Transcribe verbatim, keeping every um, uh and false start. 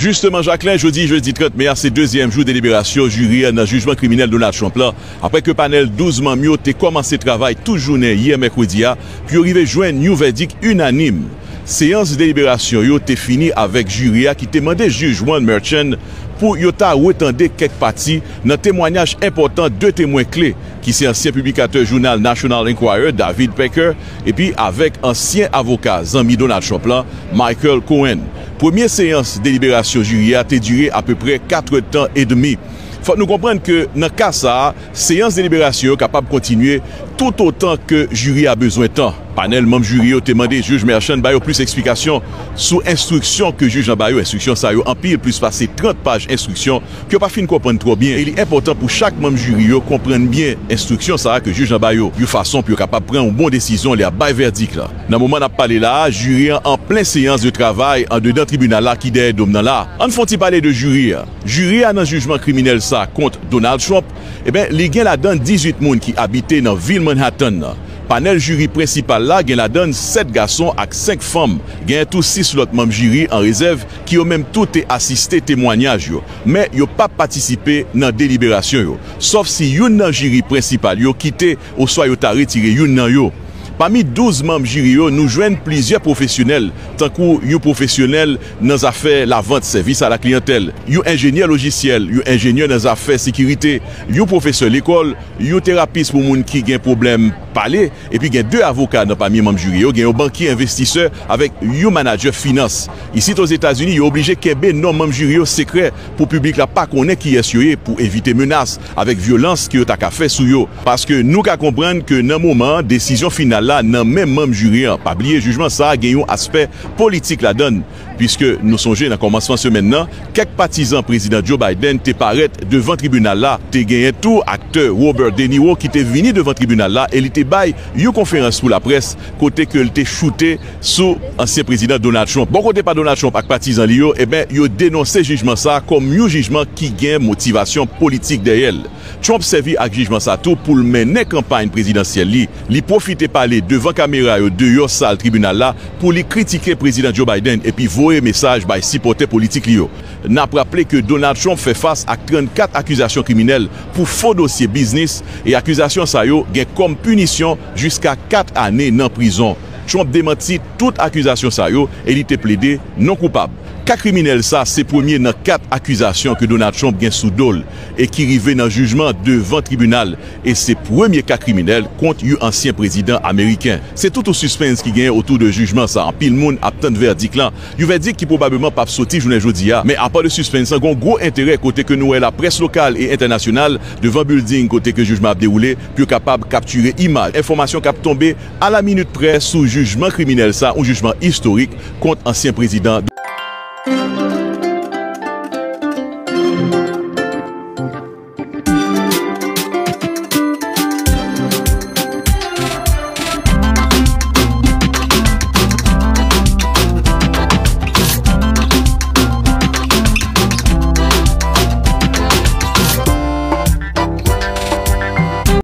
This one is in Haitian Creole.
Jisteman, Jacquelin, jodi jedi trant me a se dezyèm jou deliberasyon jiri a nan jijman kriminèl Donald Trump la, apre ke panèl douz manm yo te kòmanse travay tout jounen yè mèkredi a pou yo rive jwenn yon vèdik inanim. Seyans deliberasyon yo te fini avèk jiri a ki te mande jij Juan Merchan pou yo ta retande kèk pati nan temwanyaj enpòtan de temwen kle, ki se ansyen piblikatè jounal National Enquirer, David Pecker, epi avèk ansyen avoka zanmi Donald Trump lan, Michael Cohen. Premye seyans deliberasyon jiri a te dire apeprè kat èdtan edmi. Fòk nou konprann ke nan ka sa a, seyans deliberasyon yo kapab kontinye toutotan ke jiri a bezwen tan. Panèl manm jiri yo te mande jij Merchan ba yo plis eksplikasyon sou enstriksyon ke jij lan ba yo. Enstriksyon sa yo anpil, plis pase trant paj enstriksyon ke yo pa fin konprann twò byen, e li enpòtan pou chak manm jiri yo konprann byen enstriksyon sa a ke jij lan ba yo, yon fason pou yo kapab pran yon bon desizyon lè y ap bay vèdik la. Nan moman n ap pale la a, jiri an an plen seyans de travay andedan tribinal la ki dèyè do m nan la a. Ann fè yon ti pale de jiri a. Jiri a nan jijman kriminèl sa a kont Donald Trump, eben, li gen ladan dizuit moun ki abite nan vil Manhattan nan. Panèl jiri prensipal la gen ladan sèt gason ak senk fanm. Genyen tou sis lòt manm jiri an rezèv ki yo menm tou te asiste temwanyaj yo, men yo p ap patisipe nan deliberasyon yo, sòf si youn nan jiri prensipal yo kite oswa yo ta retire youn nan yo. Pami douz manm jiri yo, nou jwenn plizyè pwofesyonèl, tankou yon pwofesyonèl nan zafè lavant, sèvis a la kliyantèl, yon enjenyè lojisyèl, yon enjenyè nan zafè sekirite, yon pwofesè lekòl, yon terapis pou moun ki gen pwoblèm pale, epi gen de avoka nan pami manm jiri yo, gen yon bankye envestisè avèk yon manadjè finans. Isit Ozetazini, yo oblije kenbe non manm jiri yo sekrè pou piblik la pa konnen kiyès yo ye pou evite menas avèk vyolans ke yo ta ka fè sou yo. Paske nou ka konprann ke nan moman an, desizyon final la nan men manm jiri an. Pa bliye, jijman sa a gen yon aspè politik ladan l, piske nou sonje nan kòmansman semèn nan, kèk patizan Prezidan Joe Biden te parèt devan tribinal la. Te genyen tou aktè Robert De Niro ki te vini devan tribinal la e li te bay yon konferans pou laprès kote ke l te choute sou ansyen Prezidan Donald Trump. Bò kote pa Donald Trump ak patizan li yo, eben, yo denonse jijman sa a kòm yon jijman ki gen motivasyon politik dèyè l. Trump sèvi ak jijman sa tou pou l mennen kanpay prezidansyèl li. Li pwofite pale devan kamera yo deyò sal tribinal la pou li kritike Prezidan Joe Biden epi voye mesaj bay sipòtè politik li yo. N ap raple ke Donald Trump fè fas ak trannkat akizasyon kriminèl pou fo dosye biznis, e akizasyon sa yo gen kòm pinisyon jiska kat ane nan prizon. Trump demanti tout akizasyon sa yo e li te plede non koupab. Ka kriminèl sa se premye nan kat akizasyon ke Donald Trump gen sou do l e ki rive nan jijman devan tribinal, e se premye ka kriminèl kont yon ansyen prezidan ameriken. Se tout yon sispens ki genyen otou de jijman sa. Anpil moun ap tann vèdik lan, yon vèdik ki pwobableman p ap soti jounen jodi a. Men apa de sispens lan, gen yon gwo enterè kote ke nou wè laprès lokal e entènasyonal devan bilding kote ke jijman ap dewoule pou yo kapab kaptire imaj, enfòmasyon k ap tonbe a la minit prè sou jijman kriminèl sa, yon jijman istorik kont ansyen prezidan